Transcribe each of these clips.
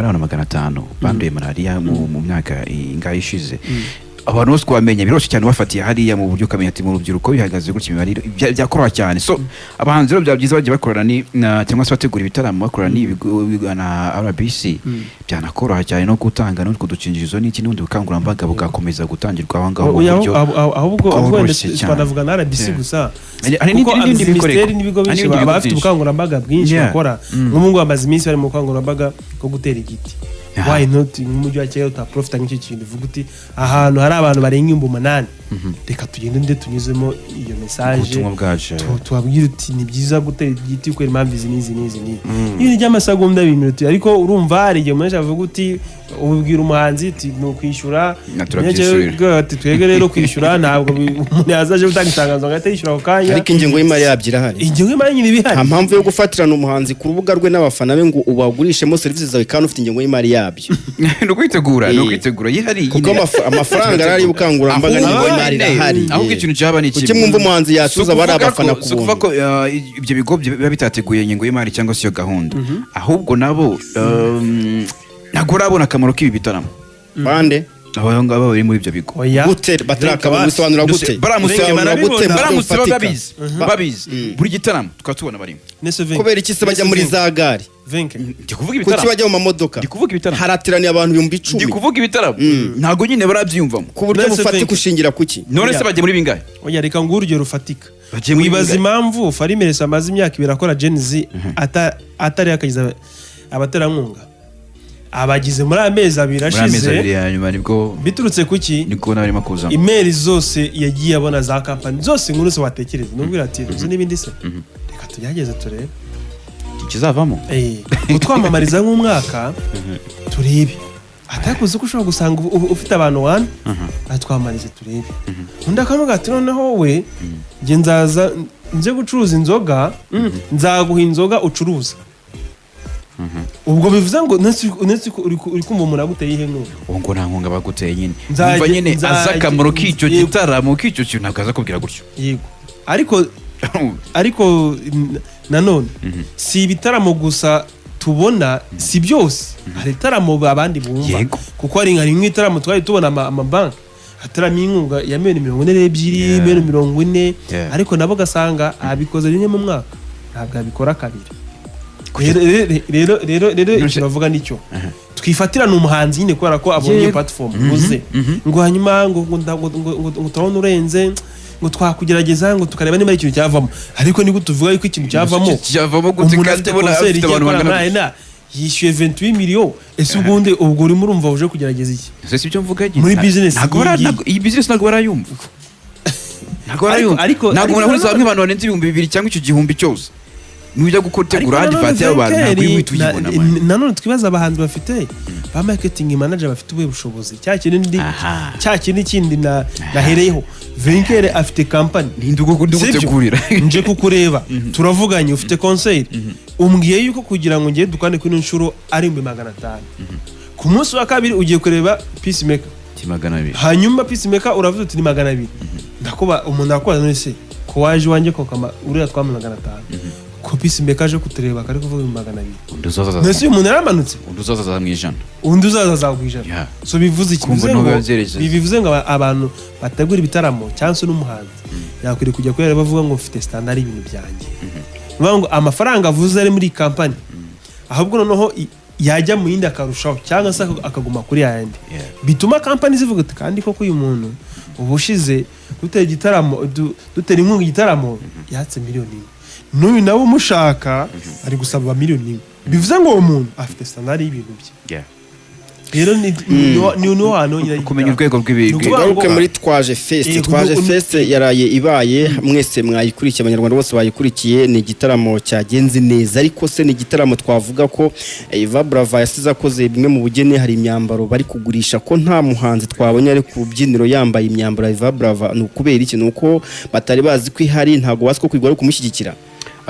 Abantu 500 banduye malariya mu myaka ingahe ishize. Abantu bose kubamenya biroroshye cyane, bafatiye hariya mu buryo ukamenya ati mu rubyiruko bihagaze gutya, imibare byakoroha cyane. So abahanzi rero byaba byiza bagiye bakorana cyangwa se bategura ibitaramo bakorana n'ibigo na RBC, byanakoroha cyane no gutanga n'utwo dukingirizo n'iki, n'ubundi bukangurambaga bugakomeza gutangirwa aho ngaho mu Oya, buryo ahubwo wenda bworoshye cyane. twanavuga na RBC gusa, Hari kuko n'ibindi izi bikorerwa. minisiteri n'ibigo Hari byinshi n'ibindi baba bigo bafite byinshi. ubukangurambaga bwinshi bakora. Nk'ubu ngubu bamaze iminsi bari mu bukangurambaga bwo gutera igiti. Why not nk'umujyi wa Kigali utaprofita nk'icyo kintu, uvuga uti ahantu hari abantu barenga 8000, reka tugende nde tunyuzemo iyo message, ubutumwa bwacu. Tubabwire uti ni byiza gutera igiti kubera impamvu izi n'izi n'izi n'izi, ibintu by'amasegonda 2 minota. Ariko urumva hari igihe umuntu avuga uti ubibwira umuhanzi uti ni ukwishyura. Na turabyishyurira. Ati twebwe rero kwishyura ntabwo umuntu yaza aje gutanga itangazo ngo ahite yishyura ako kanya. Ariko ingengo y'imari yabyo irahari. Ingengo y'imari nyine iba ihari. Nta mpamvu yo gufatirana umuhanzi ku rubuga rwe n'abafana be ngo ubagurishemo serivisi zawe kandi ufite ingengo y'imari yabyo. Ni ukwitegura, ni ukwitegura yihariye. Kuko amafaranga arahari y'ubukangurambaga n'ingengo y'imari irahari. Ahubwo ikintu cyaba ni Kuki kimwe. mwumva umuhanzi yatuza aba ari abafana ku Si ukuvuga buntu? ko ibyo bigo biba bitateguye ingengo y'imari cyangwa se iyo gahunda, ahubwo nabo ntabwo barabona akamaro k'ibi bitaramo. Bande? Abo ngabo bari muri ibyo bigo. Oya. Gute batarakabona? Bisobanura gute? Baramutse Bisobanura gute mu buryo baramutse bufatika? babizi buri gitaramo tukaba tubona barimo. Nese Venke. Kubera iki se bajya muri za gare? Venke. Ndi kuvuga Kuki ibitaramo. bajya mu mamodoka? Ndi kuvuga ibitaramo. Harateraniye abantu ibihumbi Ndi icumi. kuvuga ibitaramo, ntabwo nyine barabyiyumvamo. Ku buryo Nese bufatika, Venke. ushingira kuki? None se Oya. bagiye muri bingahe? Oya, reka nguhe urugero rufatika. Bagiye muri Wibaza bingahe? impamvu Fally Merci amaze imyaka 2 akora Gen-Z atari yakagize abaterankunga, abagize muri amezi 2 Muri amezi ashize. 2 ya nyuma nibwo Biturutse kuki? nibwo n'abarimo kuzamo. Email zose yagiye abona za kampani zose nkuru zose watekereza, nubwira ati uzi n'ibindi se, reka tugerageze turebe Ikizavamo. Kutwamamariza nk'umwaka turebe, atakuzi ko ushobora gusanga ufite abantu wani atwamamarize turebe. Undi akavuga ati noneho wowe njye nzaza nze gucuruza inzoga, nzaguha inzoga ucuruza. Ubwo bivuze ngo nese uri kumva umuntu aguteye ihe nkunga? Uwo ngo nta nkunga baguteye nyine. Umva nyine azi akamaro k'icyo gitaramo, k'icyo kintu, ntabwo aza kubwira gutyo. Yego, ariko nanone si ibitaramo gusa tubona, si byose, hari ibitaramo abandi bumva. Kuko hari nk'ibitaramo twari tubona amabanki ataramo inkunga ya miliyoni 42, miliyoni 40, ariko nabo ugasanga abikoze rimwe mu mwaka, ntabwo abikora kabiri. Rero icyo bavuga nicyo twifatirana umuhanzi nyine kubera ko abonye platform uze ngo hanyuma ngo turabona urenze, ngo twakugerageza, ngo tukareba niba ari ikintu cyavamo. Ariko nibwo tuvuga yuko ikintu cyavamo, Cyavamo gute umuntu kandi afite ubona concert afite igiye abantu gukora bangana muri arena yishyuye 28 millions, ese ubundi ubwo urimo urumva uje kugerageza iki? Ese si ibyo mvuga nyine? Muri business Ntabwo iyi ngiyi. iyi business ntabwo barayumva, ntabwo barayumva. Ntabwo Ariko umuntu ahuriza nanone hamwe abantu barenze 2000 cyangwa icyo gihumbi cyose, nujya gutegura Ariko nanone advert y'abo bantu, ntabwo Venkeri, uhita uyibona, man. Nanone twibaza abahanzi bafite ba marketing manager bafite ubuhe bushobozi? Cya kintu ndi cya kintu kindi nahereyeho, Venkeri afite company. Ninde ubwo ndi Sibyo? gutegurira? Nje kukureba, turavuganye, ufite concert, umbwiye yuko kugira ngo ngende dukane kuri ino nshuro ari 500,000. Ku munsi wa kabiri ugiye kureba Peacemaker. Ti 200. Hanyuma Peacemaker uravuze uti ni 200. Ndakuba umuntu arakubaza: none se ko waje iwanjye kokama uriya twama 500, ko Peacemaker aje kutureba akari kuvuga 200,000? Undi uzaza None se uyu muntu yaramanutse? Undi uzaza mu 100. Undi uzaza azaguha 100. So bivuze iki? Kumva Bivuze ntabwo ngo byerekeza. bivuze ngo abantu bategura ibitaramo cyangwa se n'umuhanzi yakwiriye kujya kubera bavuga ngo mfite standard y'ibintu byanjye. Ni ukuvuga ngo amafaranga avuze ari muri iyi kampani, ahubwo noneho yajya mu yindi akarushaho cyangwa se akaguma kuri yayandi, bituma kampani zivuga ati kandi koko uyu muntu ubushize dutera igitaramo, dutera inkunga igitaramo yatse miliyoni 1, n'uyu nawe umushaka ari gusaba miliyoni 1. Bivuze ngo uwo muntu afite standard y'ibintu bye. Rero ni hantu honyine Kumenya urwego Ni ukuvuga Tugaruke muri Twaje Fest. Twaje Fest yaraye ibaye, mwese mwayikurikiye, Abanyarwanda bose bayikurikiye. Ni igitaramo cyagenze neza, ariko se ni igitaramo twavuga ko Yvan Buravan yasize akoze bimwe mu bugeni? Hari imyambaro bari kugurisha, ko nta muhanzi twabonye ari ku rubyiniro yambaye imyambaro ya Yvan Buravan, ni ukubera iki? Ni uko batari bazi ko ihari? Ntabwo bazi ko kwigwa ari ukumushyigikira?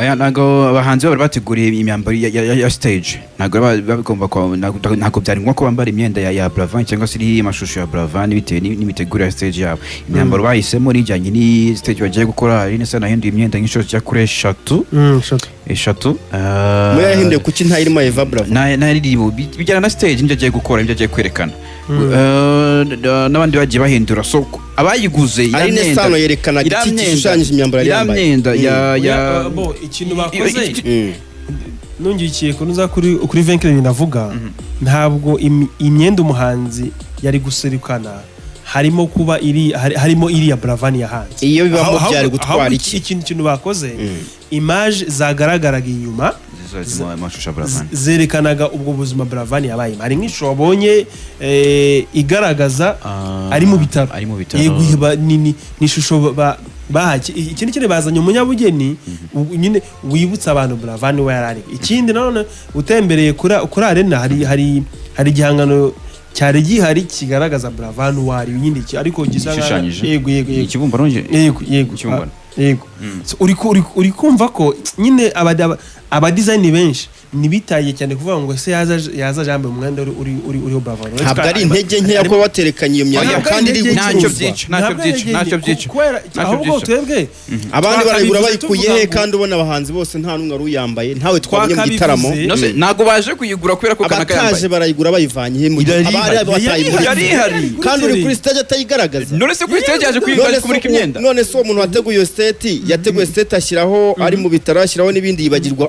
Aya, ntabwo abahanzi bari bateguriye imyambaro ya stage, ntabwo ntabwo byari ngombwa ko bambara imyenda ya Buravan cyangwa se iriho amashusho ya Buravan, bitewe n'imitegurire ya stage yabo. Imyambaro bahisemo nijyanye ni stage bagiye gukora. Hari nesa nahinduye imyenda nk'inshuro zigera kuri eshatu. Eshatu. Eshatu. Muri yahinduye, kuki ntayirimo Eva Bravo? Na bijyana na stage nibyo agiye gukora, nibyo agiye kwerekana. N'abandi bagiye bahindura, so abayiguze iriya Ari myenda- Sano yerekanaga iriya iki myenda- gishushanyije imyambaro yari iriya yambaye. myenda ya Oya, bo, ikintu bakoze, nungikiye kunoza kuri Venkele ibintu avuga, ntabwo imyenda umuhanzi yari guserukana harimo kuba iri harimo iriya Buravan yahanze. Iyo bibamo byari gutwara Ahubwo iki? Ikintu bakoze, image zagaragaraga inyuma Zizo amashusho ya Buravan. zerekanaga ubwo buzima Buravan yabayemo. Hari nk'ishusho wabonye igaragaza Ah, ari mu bitaro. Ari mu bitaro. Yego, ni ishusho bahaki. Ikindi kintu, bazanye umunyabugeni nyine wibutsa abantu Buravan we yari ari. Ikindi nanone, utembereye kuri arena, hari igihangano cyari gihari kigaragaza Buravan uwo ari we nyine, ariko gisa Gishushanyije? Yego. Ikibumbano nje? Yego. Ikibumbano. Ah, yego. So, uri kumva ko nyine aba design benshi ntibitaye cyane kuvuga ngo se yaza yambaye umwenda uriho Buravan. Ntabwo ari intege nkeya kuba baterekanye iyo myambaro Ntabwo ari kandi iri intege nke. Ntacyo gucuruzwa? byica, ntacyo Ntabwo ari byica, intege ntacyo nke. byica. Kubera Ntacyo ahubwo byica. twebwe Abandi barayigura twakabivuze bayikuye tuvuga he ngo- kandi ubona abahanzi bose nta n'umwe wari uyambaye, ntawe twabonye mu gitaramo? Twakabivuze. No se, ntabwo baje kuyigura kubera ko kanaka Abataje yambaye. barayigura bayivanye he mu gihe Yari abari ihari. batayimuritse? Yari ihari. Kandi uri kuri stage atayigaragaza. None se kuri stage yaje kuyigura, None se kumurika imyenda? None se uwo muntu wateguye iyo set, yateguye set ashyiraho ari mu bitaro, ashyiraho n'ibindi, yibagirwa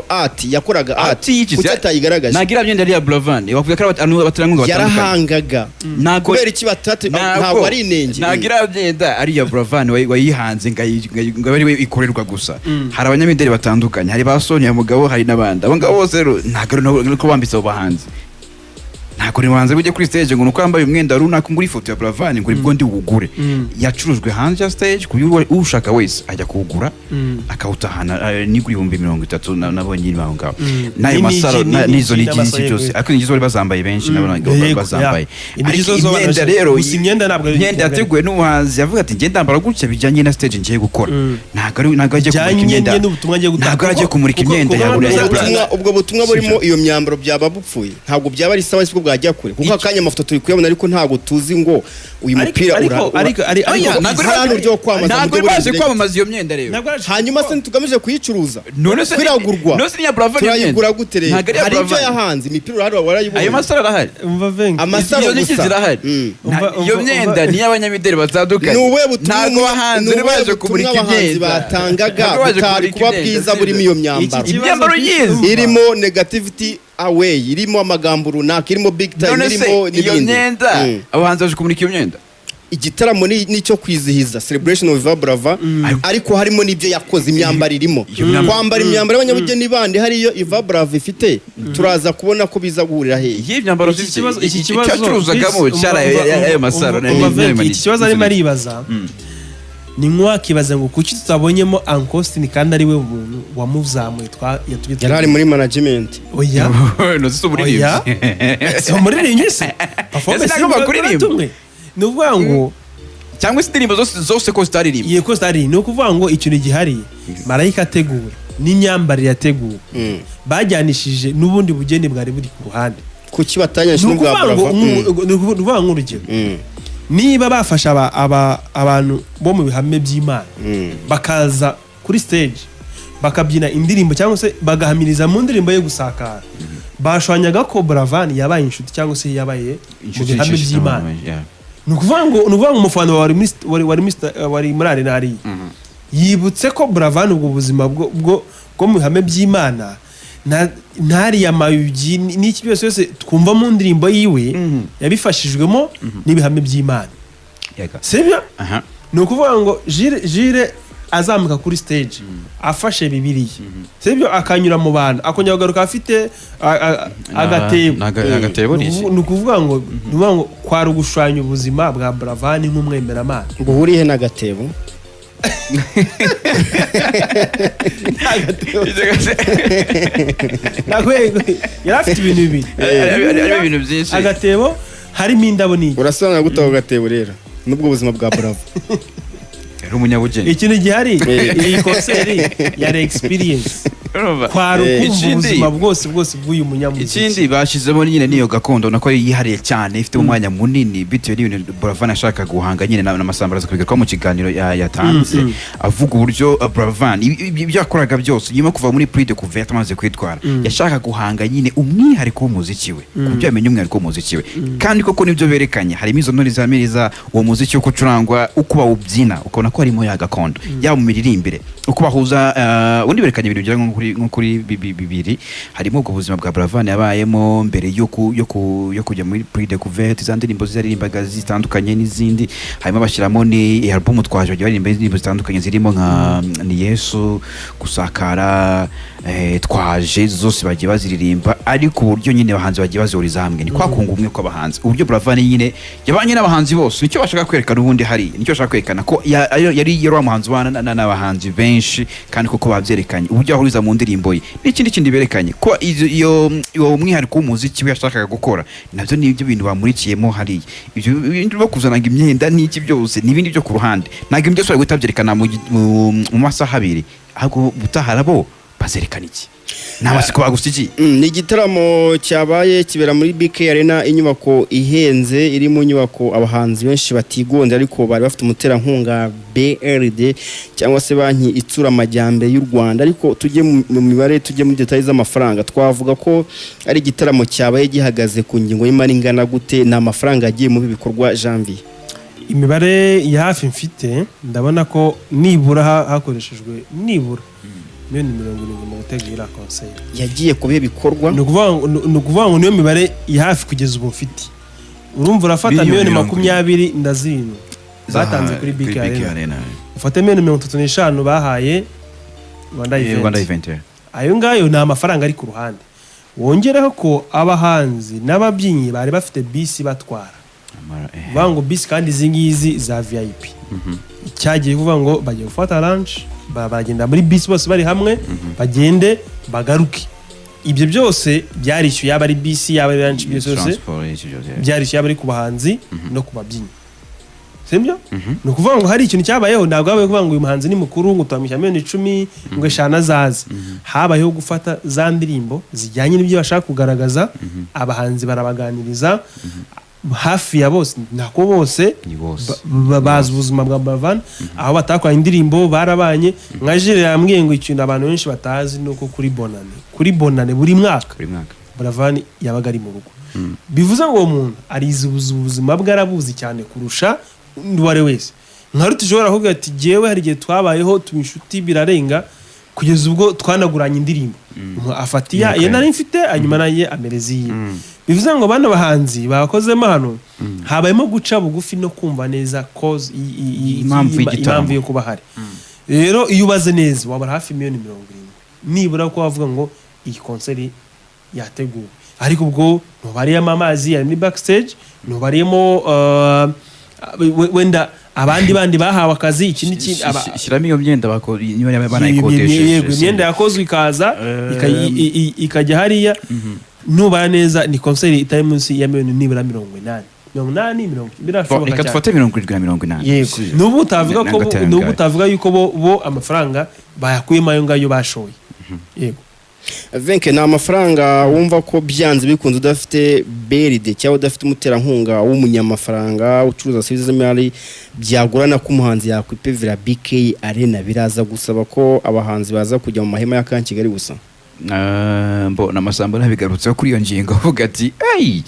ati yakoraga Ati ati yigize- kuki atayigaragaje? Ntabwo iriya myenda ari iya Buravan, bavuga ko ari abantu baterankunga batandukanye. Yarahangaga. Ntabwo Kubera iki batatu? Ntabwo ari inenge. Ntabwo iriya myenda ari iya Buravan wayihanze ngo abe ari we ikorerwa gusa. Hari abanyamideli batandukanye, hari ba Sonia Mugabo, hari n'abandi. Abo ngabo bose rero ntabwo ari ko bambitse abo bahanzi. Ntabwo ni bahanzi ujya kuri stage ngo nuko yambaye umwenda runaka ngo uri ifoto ya Buravan ngo nibwo ndi buwugure. Yacurujwe hanze ya stage ku buryo ushaka wese ajya kuwugura akawutahana, nigura 30,000 nabonye iri aho ngaho. N'ayo N'inigi, masaro n'izo n'inigi nigi n'amasaro, n'iki byose. yego. Ariko inigi zo bari bazambaye, benshi nabona bazambaye. Ya. Inigi Ariko zo imyenda barashe- rero, gusa imyenda ntabwo ari- imyenda yateguwe n'umuhanzi, yavuga ati njye ndambara gutya bijyanye na stage ngiye gukora. Ntabwo agiye kumurika Bijyanye imyenda, n'ubutumwa agiye gutanga. ntabwo agiye kumurika imyenda Kuko ya Ubwo ya butumwa, brand. ubwo butumwa burimo iyo myambaro byaba bupfuye? Ntabwo byaba ari sawa sibwo bwajya kure, kuko akanya amafoto turi kuyabona, ariko ntabwo tuzi ngo uyu mupira Ariko Oya, ntabwo hari uburyo bwo kwamamaza mu ntabwo buryo baje buri kwamamaza iyo myenda rero. Ntabwo ari- Hanyuma se ntitugamije kuyicuruza? None se Kwiragurwa. None se ni iya Buravan iyo myenda? Turayigura gute rero? Ntabwo ari iya Hari ibyo Buravan. yahanze, imipira urahari, warayibonye. Ayo masaro arahari. Umva Venke. Amasaro Izo niki gusa. zirahari. Iyo myenda ni iy'abanyamideli batandukanye. Ni ubuhe butumwa Ntabwo abahanzi ni bari ubuhe baje butumwa kumurika abahanzi imyenda. batangaga Ntabwo baje butari kumurika kuba imyenda, bwiza sibyo? burimo iyo myambaro? Iki Imyambaro yizi. Irimo negativity away, irimo amagambo runaka, irimo big time, None se irimo iyo n'ibindi. myenda, abahanzi baje kumurika iyo myenda? Igitaramo ni icyo kwizihiza celebration of Viva Brava, ariko harimo n'ibyo yakoze, imyambaro irimo. Iyo myambaro- Kwambara imyambaro y'abanyabugeni bandi hariyo Iva Brava ifite, turaza kubona ko biza guhurira hehe. Iyi myambaro Iki kibazo iki kibazo icyo yacuruzagamo Chris, cyari ayo masaro. umva Venke, iki kibazo arimo aribaza ni nk'uwakibaza ngo kuki tutabonyemo Uncle kandi ari we muntu wamuzamuye twa yatumye Yari ari muri management. Oya. None se umuririmbyi? Oya. Si umuririmbyi se? Performance Ese ntabwo bakuririmba? tumwe, ni ukuvuga ngo Cyangwa se indirimbo zose zose ko zitaririmba? Iyo ko zitari, ni ukuvuga ngo ikintu gihari, marayika ategura n'imyambarire yateguwe bajyanishije n'ubundi bugeni bwari buri ku ruhande. Kuki batanyashije Ni n'ubwa ukuvuga ngo Brava? ni ukuvuga nk'urugero, niba bafashe abantu bo mu bihame by'Imana bakaza kuri stage bakabyina indirimbo cyangwa se bagahamiriza mu ndirimbo yo gusakara, bashwanyaga ko Buravan yabaye inshuti cyangwa se yabaye mu bihame by'Imana. Ni ukuvuga ngo umufana wawe wari muri arena hariya yibutse ko Buravan ubwo buzima bwo mu bihame by'Imana ntariya mayugi n'iki byose byose twumva mu ndirimbo yiwe yabifashijwemo n'ibihame by'Imana, sibyo? Aha. Ni ukuvuga ngo Jire azamuka kuri stage afashe Bibiliya, sibyo, akanyura mu bantu akongera kugaruka afite agatebo. Agatebo ni iki? Ni ukuvuga ngo kwari ugushushanya ubuzima bwa Buravan nk'umwemeramana. Buhuriye n'agatebo? Ntabwo yari afite ibintu bibiri. Harimo ibintu byinshi. Agatebo harimo indabo n'igi. Urasobanura gute ako gatebo rero n'ubwo buzima bwa Bravo? Yari umunyabugeni. Ikintu gihari, iyi concert yari experience, kwari ukumva ubuzima bwose bwose bw'uyu munyamuziki. Ikindi bashyizemo nyine n'iyo gakondo, nako yihariye cyane, ifite umwanya munini bitewe n'ibintu Buravan ashaka guhanga nyine na Masamba araza kubigarukaho mu kiganiro yatanze, avuga uburyo Buravan ibyo yakoraga byose nyuma yo kuva muri Prix Découverte amaze kwitwara, yashaka guhanga nyine umwihariko w'umuziki we, ku buryo yamenya umwihariko w'umuziki we. Kandi koko nibyo berekanye, harimo izo ntore zihamiriza uwo muziki, uko ucurangwa, uko bawubyina, ukabona ko harimo ya gakondo, yaba mu miririmbire, uko bahuza. Ubundi berekanye ibintu bigera nko kuri bibiri. Harimo ubwo buzima bwa Buravan yabayemo mbere yo kujya muri Prix Découverte, za ndirimbo zaririmbaga zitandukanye n'izindi. Harimo bashyiramo ni album twaje, bagiye baririmba indirimbo zitandukanye zirimo nka ni Yesu, gusakara, twaje, zose bagiye baziririmba. Ariko uburyo nyine abahanzi bagiye bazihuriza hamwe ni kwa kunga ubumwe kw'abahanzi, uburyo Buravan nyine yabanye n'abahanzi bose, nicyo bashaka kwerekana. Ubundi hari nicyo bashaka kwerekana ko yari wa muhanzi ubana n'abahanzi benshi, kandi koko babyerekanye uburyo ahuriza mu ndirimbo ye. N'ikindi kindi berekanye ko iyo uwo mwihariko w'umuziki we yashakaga gukora, nabyo ni ibyo bintu bamurikiyemo hariya. Ibyo bindi byo kuzanaga imyenda n'iki byose ni ibindi byo ku ruhande, ntabwo ibintu byose bari guhita babyerekana mu masaha 2. Ahubwo ubutaha bo bazerekana iki? Ni amatsiko bagusigiye. Ni igitaramo cyabaye kibera muri BK Arena, inyubako ihenze, iri mu nyubako abahanzi benshi batigonze, ariko bari bafite umuterankunga BRD cyangwa se Banki Itsura Amajyambere y'u Rwanda. Ariko tujye mu mibare, tujye muri détails z'amafaranga. Twavuga ko ari igitaramo cyabaye gihagaze ku ngingo y'imari ingana gute? Ni amafaranga yagiye mu bikorwa, Janvier? Imibare ya hafi mfite, ndabona ko nibura hakoreshejwe nibura miliyoni 70 mu gutegura concert. Yagiye ku bihe bikorwa? Ni ukuvuga ngo niyo mibare ya hafi kugeza ubu mfite. Urumva urafata Miliyoni miliyoni 70 27 batanze kuri BK Arena, Arena. ufate miliyoni 35 bahaye Rwanda Rwanda Event. Event, yeah. Ayo ngayo ni amafaranga ari ku ruhande. Wongereho ko abahanzi n'ababyinnyi bari bafite bisi batwara. Kuvuga ngo bisi kandi izi ngizi za VIP, cyagiye kuvuga ngo bagiye gufata lunch, bagenda muri bisi bose bari hamwe, bagende bagaruke. Ibyo byose byarishyuye, yaba ari bisi, yaba ari lunch, byose byose. Transport, iki byose, yeah. Byarishyuye, yaba ari ku bahanzi no ku babyinnyi, sibyo? Ni ukuvuga ngo hari ikintu cyabayeho. Ntabwo habayeho kuvuga ngo uyu muhanzi ni mukuru, ngo turamwishyura miliyoni 10 ngo 5 azaze. Habayeho gufata za ndirimbo zijyanye n'ibyo bashaka kugaragaza, abahanzi barabaganiriza hafi ya bose, nako bose. Ni bose. Bazi ubuzima bwa Buravan, aho batakoranye indirimbo barabanye. Nka Jules yambwiye ngo ikintu abantu benshi batazi ni uko kuri Bonane buri mwaka, buri mwaka, Buravan yabaga ari mu rugo. Bivuze ngo uwo muntu arizi ubuzima bwe, arabuzi cyane kurusha undi uwo ari we wese. Nka Ruti ushobora kuvuga ati jyewe hari igihe twabayeho tuba inshuti birarenga, kugeza ubwo twanaguranye indirimbo. Umuntu afata iya iyo nari mfite, hanyuma nanjye amereza iyiwe. Bivuze ngo bano bahanzi bakozemo hano, habayemo guca bugufi no kumva neza cause Impamvu y'igitaramo. Impamvu yo kuba hari. Rero iyo ubaze neza wabara hafi miliyoni 70 nibura, ko wavuga ngo iyi concert yateguwe. Ariko ubwo ntubariyemo amazi yari muri backstage, ntubariyemo wenda abandi bandi bahawe akazi, iki n'iki. Shyiramo iyo myenda niba banayikodesheje. Yego, imyenda yakozwe ikaza ikajya hariya. Nubara neza ni concert itari munsi ya miliyoni nibura 80, 80, mirongo birashoboka Reka cyane. dufate 70 na 80. Yego. N'ubu utavuga ko Na gatanu n'ubu ngayo. utavuga yuko bo amafaranga bayakuyemo ayo ngayo bashoye, yego. Venke, ni amafaranga wumva ko byanze bikunze udafite BRD cyangwa udafite umuterankunga w'umunyamafaranga ucuruza serivisi z'imari, byagorana ko umuhanzi yakwipevera BK Arena? Biraza gusaba ko abahanzi baza kujya mu mahema ya Camp Kigali gusa. Mbona Amasamba nabigarutseho kuri iyo ngingo, avuga ati "Ey!"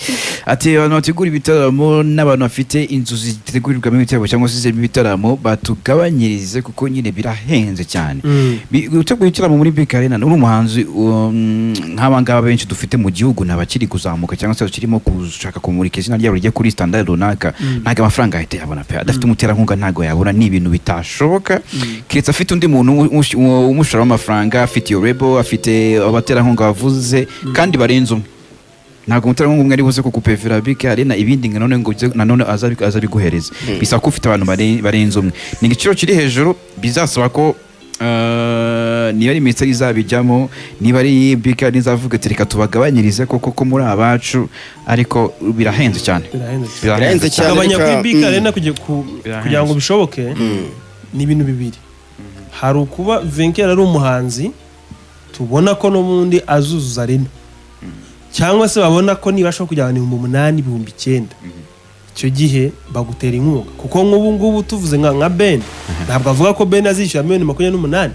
Ati abantu bategura ibitaramo n'abantu bafite inzu zitegurirwamo ibitaramo cyangwa se zirimo ibitaramo batugabanyirize, kuko nyine birahenze cyane. Gutegura igitaramo muri BK Arena uri umuhanzi, nk'aba ngaba benshi dufite mu gihugu, ni abakiri kuzamuka cyangwa se bakirimo gushaka kumurika izina ryabo rijya kuri standard runaka, ntabwo amafaranga ahita yabona pe. Adafite umuterankunga ntabwo yabona, ni ibintu bitashoboka, keretse afite undi muntu umushoramo amafaranga, afite iyo label, afite abaterankunga bavuze kandi barenze umwe. Ntabwo umuterankunga umwe ari buze kukupevera BK Arena, ibindi ngo nanone ngo nanone azabiguhereza. Bisaba ko ufite abantu barenze umwe. Ni igiciro kiri hejuru, bizasaba ko niba ari minisiteri izabijyamo, niba ari BK izavuga ati reka tubagabanyirize koko ko muri abacu, ariko birahenze cyane. Birahenze cyane. Birahenze cyane. Kugabanya kuri BK Arena Birahenze. kugira ngo bishoboke. Ni ibintu bibiri. Hari ukuba Vainqueur ari umuhanzi tubona ko n'ubundi azuzuza arena, cyangwa se babona ko niba ashobora kujyana 8000, 9000, icyo gihe bagutera inkunga. Kuko nk'ubu ngubu tuvuze nka Ben, ntabwo avuga ko Ben azishyura miliyoni 28,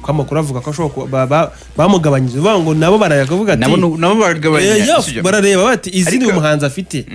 ko amakuru avuga ko ashobora kuba bamugabanyije, uvuga ngo nabo barayakavuga ati Nabo nabo baragabanya, Yo, sibyo? barareba bati izindi Ariko umuhanzi afite.